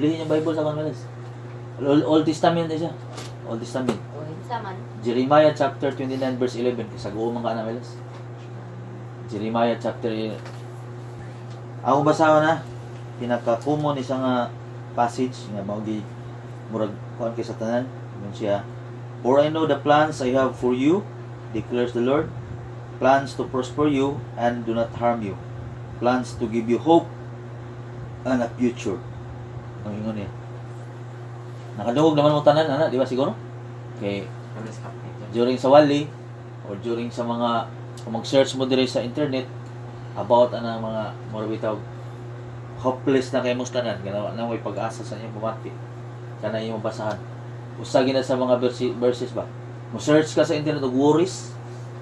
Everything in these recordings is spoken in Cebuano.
Iblihin yung Bible sa kuan malas. Old Testament na siya. Old Testament. O, unsa man? Jeremiah chapter 29 verse 11. Kay sag-o man ka na malas. Jeremiah chapter. Ako basahon na pinaka-common isa nga passage nga mao gi murag kuan kay sa tanan. Ingon siya, "For I know the plans I have for you, declares the Lord, plans to prosper you and do not harm you, plans to give you hope and a future." Ang ingon niya. Nakadungog naman mo tanan ana, di ba siguro? Kay during sa wali or during sa mga kung mag-search mo dire sa internet about ana mga mura bitaw hopeless na kay mong tanan ganawa na may pag-asa sa inyong pamati kana imong basahan usa gina sa mga verses ba. Mo search ka sa internet og worries,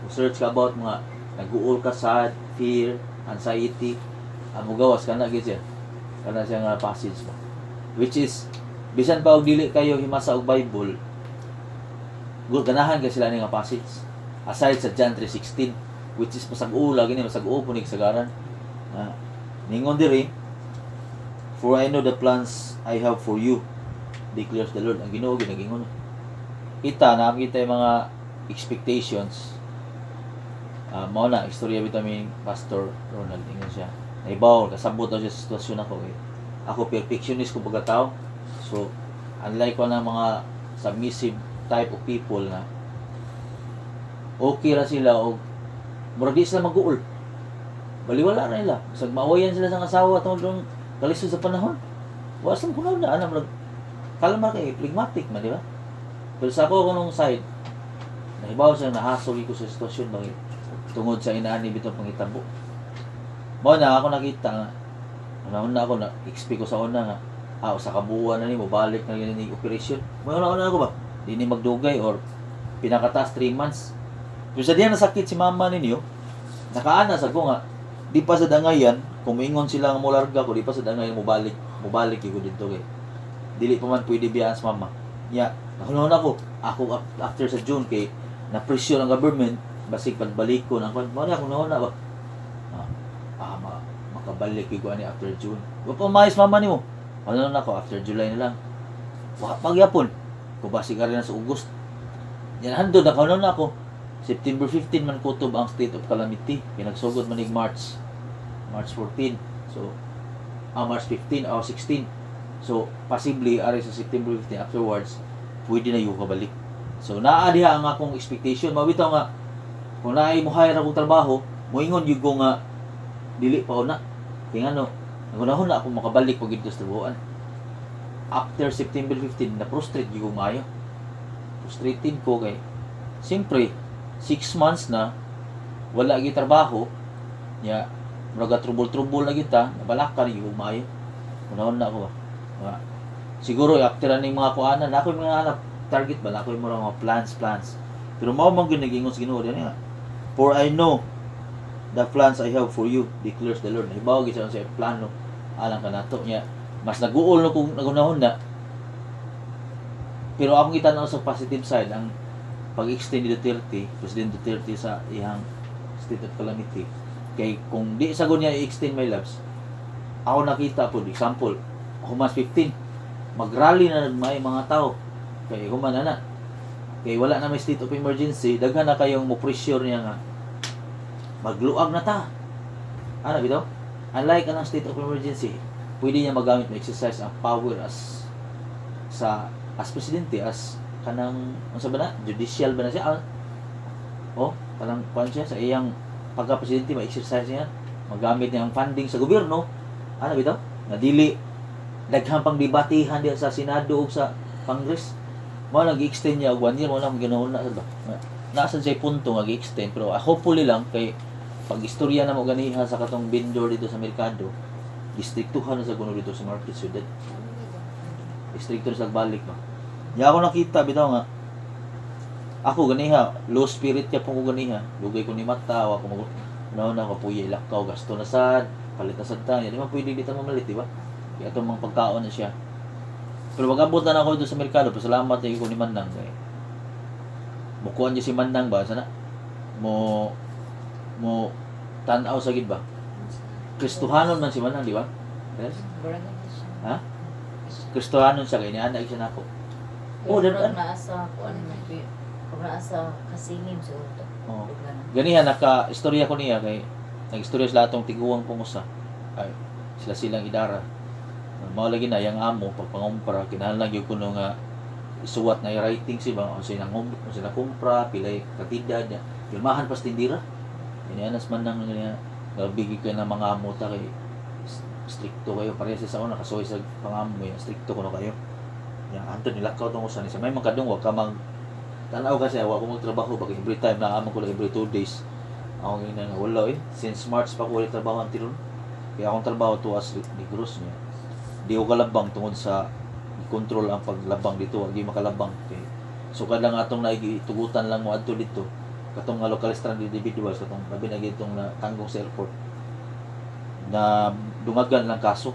mo search ka about mga nag-uol ka, sad, fear, anxiety, ang mugawas kana gid siya, kana siya nga passage ba, which is bisan pa og dili kayo himasa og Bible, ganahan kay sila ni nga passage aside sa John 3:16, which is masag-o lagi ni, masag-o po ni kasagaran. Ah, ningon diri, "For I know the plans I have for you, declares the Lord." Ang Ginoo ginagingon. Kita na kita yung mga expectations. Ah, mao na istorya bitaw mi Pastor Ronald. Ingon siya, naibaw kasabot daw siya sa sitwasyon ako eh. Ako perfectionist ko pagkatao, so unlike ko ng mga submissive type of people na okay ra sila og murag di sila mag-uol, baliwala ra nila bisag maawayan sila sa asawa tungod ng kalisod sa panahon. Wa sa kuno na ana, murag kalma kay phlegmatic man, di ba? Pero sa ako kunong side, nahibaw siya nahasog ko sa sitwasyon ba tungod sa inaani bitong pangitabo. Mao na ako nakita nga una na ako na expect ko sa una nga usa ka buwan na ni mo balik na gani ni operation. Mo una ako ba di ni magdugay or pinakataas 3 months. Pero sa diya nasakit si mama ninyo, nakaana sa ko nga di pa sa dangayan. Kung moingon sila nga molarga ko, di pa sa dangayan mo balik, mo balik ko didto kay dili pa man pwede biyaan sa mama nya. Nakulong ako ako after sa June kay na pressure ang government basig pagbalik ko nang kwan mo na ako nauna ba makabalik ko ani after June. Wa pa maayos mama nimo, ano na ako after July na lang, wa pagyapon ko basig ari na sa August yan. Handod na na ako September 15 man kutob ang state of calamity kay nagsugod man ig March 14, so March 15 o 16, so possibly ari sa September 15 afterwards pwede na yung kabalik. So naa diha ang akong expectation. Mabitaw nga kung naay mo hire akong trabaho, moingon gyud ko nga dili pa na kay ngano nagunahon na ako makabalik pag dito sa trabahoan after September 15. Na frustrate gyud ko maayo, frustrated ko kay siyempre 6 months na wala gyud trabaho nya, murag trubol-trubol na kita, nabalaka ni ko maayo. Unahon na ako ba. Nga, siguro after aning mga kuanan na ako yung mga anak target ba na ako yung mga plans plans, pero mao man gyud nagingon sa Ginoo dinhi nga, "For I know the plans I have for you, declares the Lord." Nahibaw gyud siya sa plano alang kanato niya. Mas naguol no kung nagunahon na, pero akong gitanaw sa positive side ang pag-extend ni Duterte, President Duterte, sa iyang state of calamity, kay kung di sa niya i-extend, my loves, ako nakita po, example, human 15 magrally na may mga tao kay human na na kay wala na may state of emergency, daghan na kayong mo pressure niya nga magluag na ta ana bitaw. Unlike anang state of emergency, pwede niya magamit, ma-exercise ang power as sa as presidente, as kanang unsa ba na, judicial ba na siya, oh, kanang kuan siya sa iyang pagka-presidente, ma-exercise niya, magamit niya ang funding sa gobyerno ana bitaw nga dili daghan pang debatihan diha sa Senado ug sa Congress. Mao lang gi-extend niya og one year. Mo lang ginaon na ba nasa siya punto nga gi-extend, pero hopefully lang kay pag istorya na mo ganiha sa katong vendor dito sa merkado, distriktuhan na sa kuno dito sa market syudad, distrikto na sa balik ba nya. Ako nakita bitaw nga ako ganiha low spirit ka po ko ganiha, dugay ko ni mata wa ko mag una na ko puya, lakaw, gasto na sad, palit na sad ta. Di man pwede dito mamalit, di ba? Kaya itong mga pagkaon na siya. Pero pag-abot na ako dito sa merkado, pasalamat ko ni Manang kay mukuan niya si Manang ba sana mo mo tan-aw sa gid ba. Kristohanon man si Manang, di ba? Yes? Born again siya. Ha? Kristohanon siya kay niana siya nako. Oh, Oh, dan- naa sa kuan, pag naa sa kasingim sa utok. Oh. Dughan. Ganihan naka istorya ko niya kay nag-istorya sila atong tiguang pungusa. Ay sila silang idara. Mao lagi na yang amo pag pangumpra kinahanglan gyud kuno nga isuwat na i-writing si ba kung sila ngum kung sila kumpra pilay kantidad niya. Pirmahan pas tindira. Inianas man nang niya grabe gyud kay na mga amo ta kay stricto kayo pareha sa una kasuway sa pangamo ya stricto kuno kayo. Ya anto nilakaw tong usa ni sa may makadung wa ka mag tanaw kasi wa ko magtrabaho ba kay every time na amo ko lang every 2 days. Ako ina nga wala eh. Since March pa ko wala trabaho ang tiron. Kaya akong trabaho tuwas Negros niya. Di ko kalabang tungod sa i-control ang paglabang dito, wag di makalabang kay so kadang atong naigitugutan lang mo adto dito katong nga local stranded individuals, katong labi na gitong na tanggong sa airport na dungagan lang kaso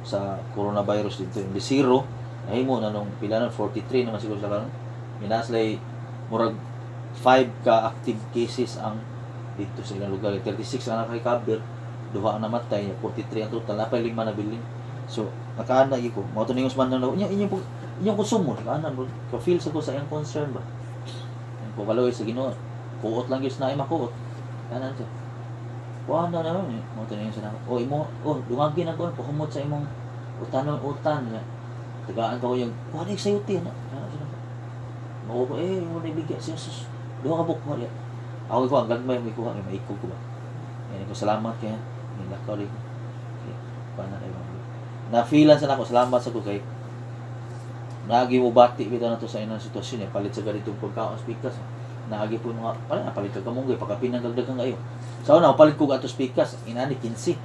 sa coronavirus dito. Yung zero, nahimo na nung pila nun, 43 naman siguro sa karon. Minaslay murag 5 ka active cases ang dito sa ilang lugar. 36 ang naka-recover, duha ang namatay, 43 ang total, napay lima na bilin. So, nakaana gyud ko. Mao to ning Usman na inyong inyong inyong konsumo, nakaana bro. Ka-feel sa ko sa iyang concern ba. Ang pagkaloy sa Ginoo, kuot lang gyud sa naay makuot. Ana siya. Kuha na naman eh. Mao to ning sa nako. Oh, imo, oh, dungagin ako, pahumot sa imong utanon utan niya. Tagaan pa ko yung, kuha na yung sayuti, ana. Ana siya nako. Mao ko, eh, mo na ibigay siya, sus. Duha ka buok, kuha. Ako ko, ang gagmay mo ikuha, kay maikog ko ba. Yan ko, salamat kaya. Nilakaw rin. Okay, paano kayo mga Na-feelan sa nako, salamat sa ko kay naagi mo bati bitaw na to sa inang sitwasyon eh. Palit sa ganitong pagkaon pikas. Naagi po mga, pala na palit ka kamunggay, pagkapinang gagdagan kayo. Sa una, palit ko ato pikas, inani 15.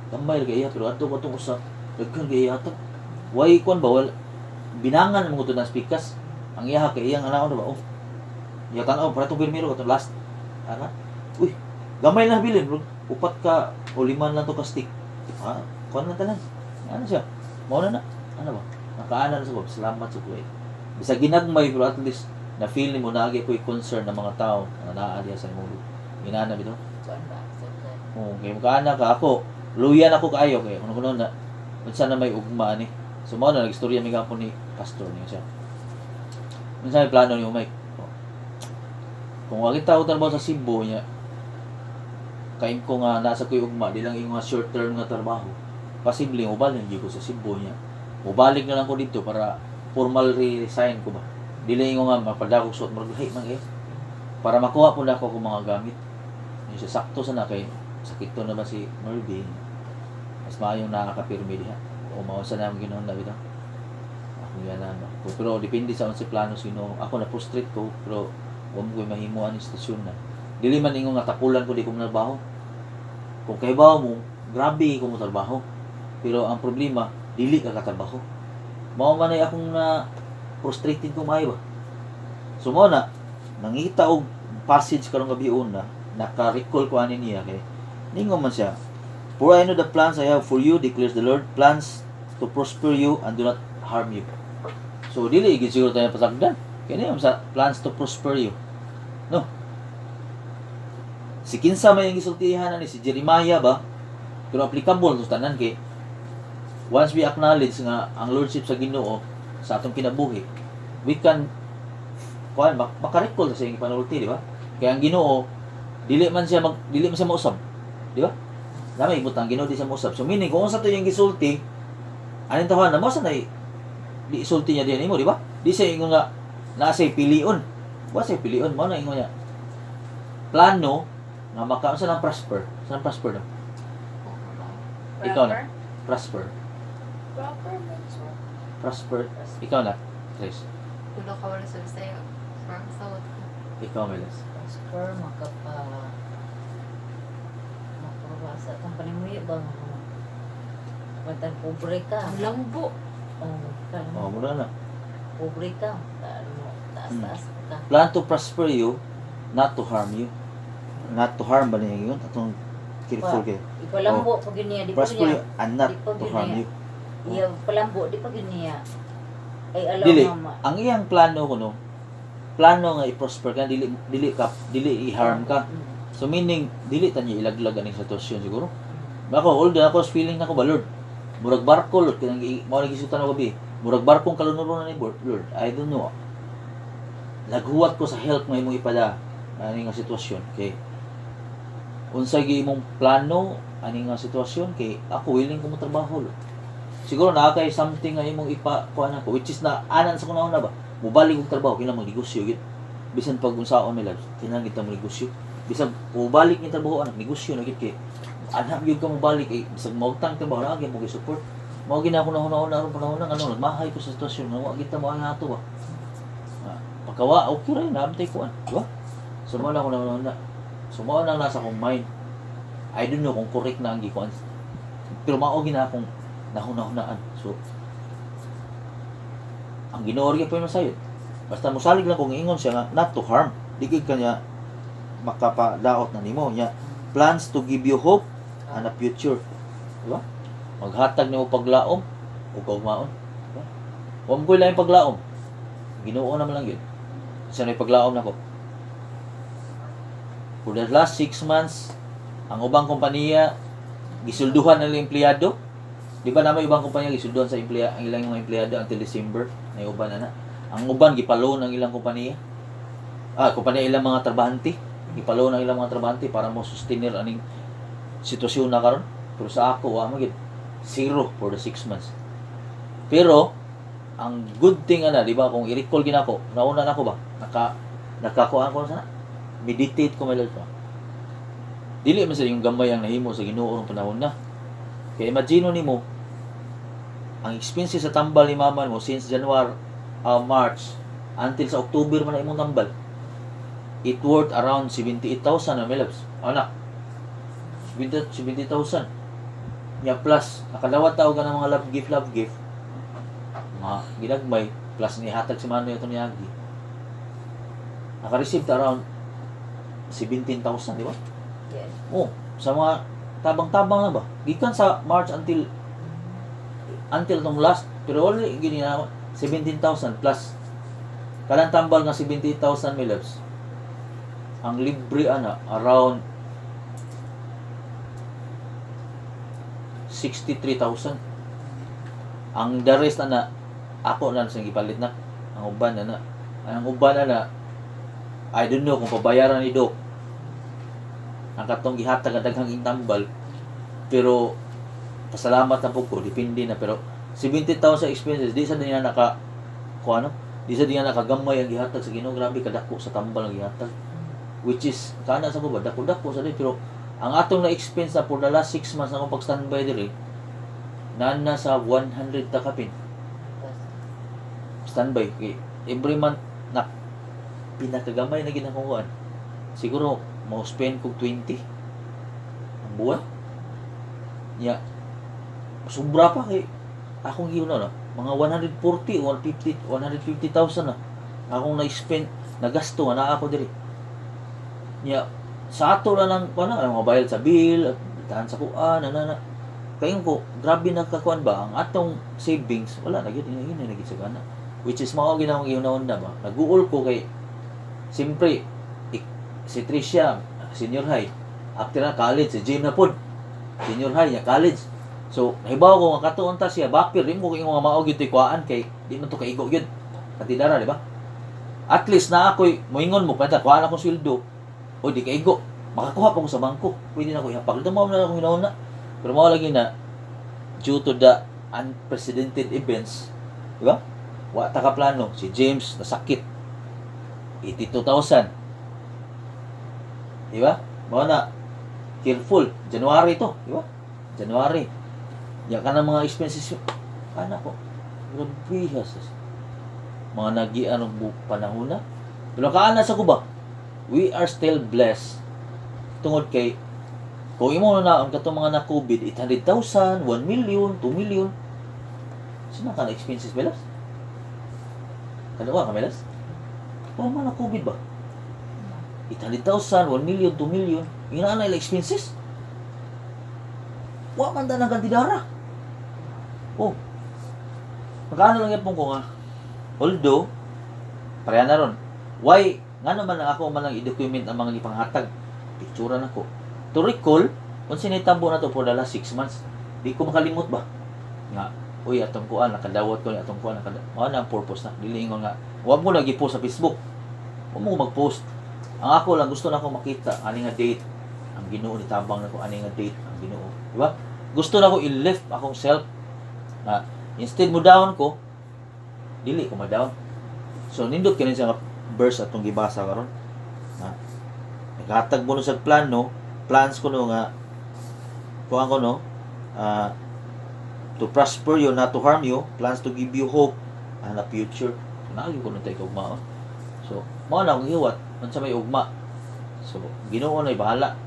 Tambay kay iya, pero adto ko itong usa, daghan kay iya hatag. Way kwan ba, wal, binangan mo to ng pikas. Ang iyaha kay iyang anaon na ba, oh. Iya tanaw, para itong pirmiro, itong last. Ana, uy, gamay lang bilin, bro. Upat ka, o lima lang to ka stick. Ha, kuan na tanan. Ano siya? Mao na na. Ano ba? Nakaana na sa ko. Salamat sa ko eh. Bisag ginagmay pero at least na feel nimo naagi ko'y concern ng mga tao na naa diya sa imong inana bitaw. Kuan ba? Sa Oo, kay makaana ka ako. Luyan ako kaayo kay kuno kuno na unsa na may ugma ani. So mao na nagstorya mi gapon ni pastor niya siya. Unsa may plano ni Mike? Oh. Kung wa kita trabaho sa Cebu niya, kain ko nga nasa ko'y ugma, di lang ingon nga short term nga trabaho. Posible mobalhin gyud ko sa Cebu niya. Mobalik na lang ko dito para formal resign ko ba. Dili ingon nga mapadakog suot murag lahi man eh. Para makuha po na ako akong mga gamit. Yung siya sakto sa na kay sakito na ba si Mervin. Mas maayong nakakapirmi diha. O mao sa nang Ginoo na bitaw. Ako yan na. Ko pero depende sa unsay plano sa Ginoo. Ako na frustrate ko pero wa mo ko'y mahimuan ang sitwasyon na. Dili man ingon nga tapulan ko di ko trabaho. Kung kahibaw mo, grabe ko mo trabaho. Pero ang problema, dili ka katrabaho. Mao man ay akong na frustrated ko maayo ba. So mao na nangita og passage karong gabi una, naka-recall ko ani niya kay ningon man siya, "For I know the plans I have for you, declares the Lord, plans to prosper you and do not harm you." So dili gid siguro tayo pasagdan. Kini ang sa plans to prosper you. No. Si kinsa may ang gisultihan ani si Jeremiah ba? Pero applicable sa tanan kay once we acknowledge nga ang lordship sa Ginoo sa atong kinabuhi, we can kuan maka-recall sa iyang panulti, di ba? Kaya ang Ginoo dili man siya mausab, di ba? Dami ibutang Ginoo di siya mausab. So meaning kung unsa to iyang gisulti, aning tahan na mo sa nay di isulti niya diyan nimo, di ba? Di siya ingon nga naa siya pilion. Wa siya pilion mo na ingon niya. Plano nga maka unsa nang prosper? Sa nang prosper no? Ikaw na. Prosper. Proper means what? Prosper. Ikaw na, Chris. Kulo ka wala sa Bisaya. Parang sawat ko. Ikaw, Melas. Prosper, makapa sa atong panimuyo ba? Pantang pobre ka. Ang lambo. Oh, Oh, muna na. pobre ka. Ano, taas-taas ka. Plan to prosper you, not to harm you. Not to harm ba niya yun? Atong careful kayo. Ipalambo pag yun niya, di pa Prosper niya. you and not Di pa to yun harm niya. you. Iya, palambo, di pa yun niya. Ay, alam Dili. mama. Ang iyang plano kuno, plano nga i-prosper ka, dili dili ka dili i-harm ka. So meaning dili ta niya ilaglag aning sitwasyon siguro. Ako, old na ako, feeling nako ba Lord. Murag barko, Lord, kanang mao lagi sultan ako gabi. Murag barkong kalunuron na ni Lord. Lord, I don't know. Naghuwat ko sa help nga imong ipada ani nga sitwasyon kay unsay gi imong plano ani nga sitwasyon, kay ako willing ko mo trabaho, Lord. Siguro naa kay something nga imong ipa kuan ako, which is na anan sa kunahon na ba. Mubalik og trabaho, kinahanglan magnegosyo gyud. Bisan pag unsaon nila, kinahanglan kita mo negosyo. Bisan mubalik ni trabaho anak, negosyo na gyud, kay anak gyud ka mobalik eh, bisag maugtang trabaho na gyud mo support. Mao gina ako nahuna-huna aron panahon na ano, nagmahay ko sa sitwasyon nga wa kita mo ang ato ba. Ah, pagkawa okay ra na amtay kuan, di ba? So mao na ako nahuna. So mao na nasa akong mind. I don't know kung correct na ang gikuan. Pero mao gina akong nahuna-hunaan. So ang Ginoo ra gyud masayod. Basta mosalig lang kung ingon siya nga not to harm. Di gyud kanya makapadaot na nimo nya, plans to give you hope and a future. Di ba? Maghatag nimo paglaom ug kaugmaon. Di ba? Wa mo ko'y laing paglaom. Ginoo naman lang yun. Sa may paglaom nako. For the last 6 months, ang ubang kompanya gisulduhan ng empleyado. Di ba na may ubang kompanya gisulduhan sa empleyado ang ilang mga empleyado until December na uban na na. Ang uban gipaloan ang ilang kompanya. Ah, kompanya, ilang mga trabahante. Gipaloan ang ilang mga trabahante para mo sustainer aning sitwasyon na karon. Pero sa ako, wa man gyud, zero for the 6 months. Pero ang good thing ana, di ba, kung i-recall ginako, nauna na ako ba? Nakakuha ko sana. Meditate ko, my lord pa. Dili man sa yung gamay ang nahimo sa Ginoo ng panahon na. Kaya imagine nimo ang expenses sa tambal ni mama mo since January, March until sa October man na imong tambal. It worth around 78,000 na, my loves. Anak. 70 70,000. Nya plus nakadawat tao ka ng mga love gift, love gift. Mga ginagmay plus nihatag si Manoy ato ni Agi. Naka-receive ta around 17,000, di ba? Yes. Oh, sa mga tabang-tabang na ba? Gikan sa March until tong last, pero wala gini na 17,000 plus kanang tambal nga 70,000, my loves. Ang libre ana around 63,000. Ang the rest ana ako na sa gipalit na. Ang uban na na. Ang uban na na, I don't know kung pabayaran ni Doc ang katong gihatag ang daghang intambal, pero pasalamat na po ko, depende na. Pero 70,000 expenses, di sa niya naka kung ano, di sa niya nakagamay ang gihatag sa Ginoo. Grabe kadako sa tambal ang gihatag, which is kana sa ko ba, dako-dako sa di, pero ang atong na expense na for the last 6 months na akong pag-standby diri na sa 100 ta kapin standby, kay every month na pinakagamay na ginakuan, siguro mo spend kog 20 ang buwan nya, sobra pa, kay akong giuna no mga 140, 150, 150,000 na akong na-spend, nagasto nga naa ako diri. Nya sa ato lang ang kuan na mga bayad sa bill at tahan sa kuan na na kayo ko, grabe na kakuan ba, ang atong savings wala na gyud, ina na gyud sa kana, which is mao gyud akong giuna na ba. Naguol ko kay siyempre si Tricia senior high, after na college, si Jim na pod senior high nya college. So nahibaw ko nga katuon ta siya bapir di mo ko ingon nga mao gyud to'y kuhaan, kay di man to kaigo gyud katidara, di ba? At least na ako'y moingon mo pa kuhaan akong sweldo o di kaigo, makakuha pa ko sa bangko, pwede na ko ihapag dito. Mao na akong hinahon na, pero mao lagi na due to the unprecedented events, di ba? Wa ta ka plano. Si James nasakit, 82,000, di ba? Mao na careful. January to, di ba? January ya ka ng mga expenses ana ko, grabe ha sa mga nagian og panahon na. Pero kaana sa ko ba, we are still blessed tungod kay kung imo na ang katong mga na COVID, 800,000, 1 million, 2 million. Sino ka na expenses, Melas? Kano ka, Melas? Wala man na COVID ba? 800,000, 1 million, 2 million. Yun na ila expenses. Wa man ta ng kantidara. Oh. Magkano lang yapon ko nga. Although, pareha na ron. Why? Nga naman ang ako man lang i-document ang mga gipanghatag. Picture na ko. To recall, kung sinitabo na to for the last 6 months, di ko makalimot ba? Nga, uy, atong kuan nakadawat ko ni atong kuan nakadawat. Mao na ang purpose na. Dili ingon nga wa mo lagi post sa Facebook. Wa mo mag-post. Ang ako lang gusto na ako makita ani nga date ang Ginoo ni tabang nako, ani nga date ang Ginoo. Di ba? Gusto na ko i-lift akong self na instead mo down ko, dili ko ma-down. So nindot kini siya nga verse atong gibasa karon. Na naghatag mo no sa plano, plans ko no nga kuan ko no, to prosper you, not to harm you, plans to give you hope and a future. So, naagi ko nun tayo kaugmaon. So, mao na akong hiwat, unsa may ugma. So, Ginoo na bahala.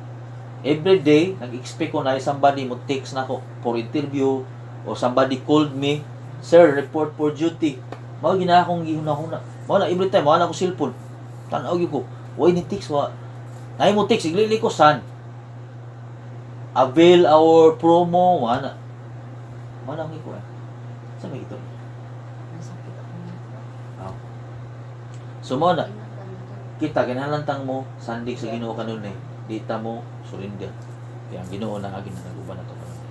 Every day, nag-expect ko na somebody mo text na ako for interview or somebody called me, "Sir, report for duty." Mao gina akong gihuna-huna. Mao na every time, mao na akong cellphone. Tan-aw gyud ko. Way ni text wa. Nay mo text, iglili ko san. Avail our promo, wala. Mao na akong ikuha. Sa may ito. Nasakit ako na. So mao na kita kinahanglan tang mo sandig sa Ginoo kanunay. Di ta mo surrender. Kaya ang Ginoo na agi na nag-uban nato karon.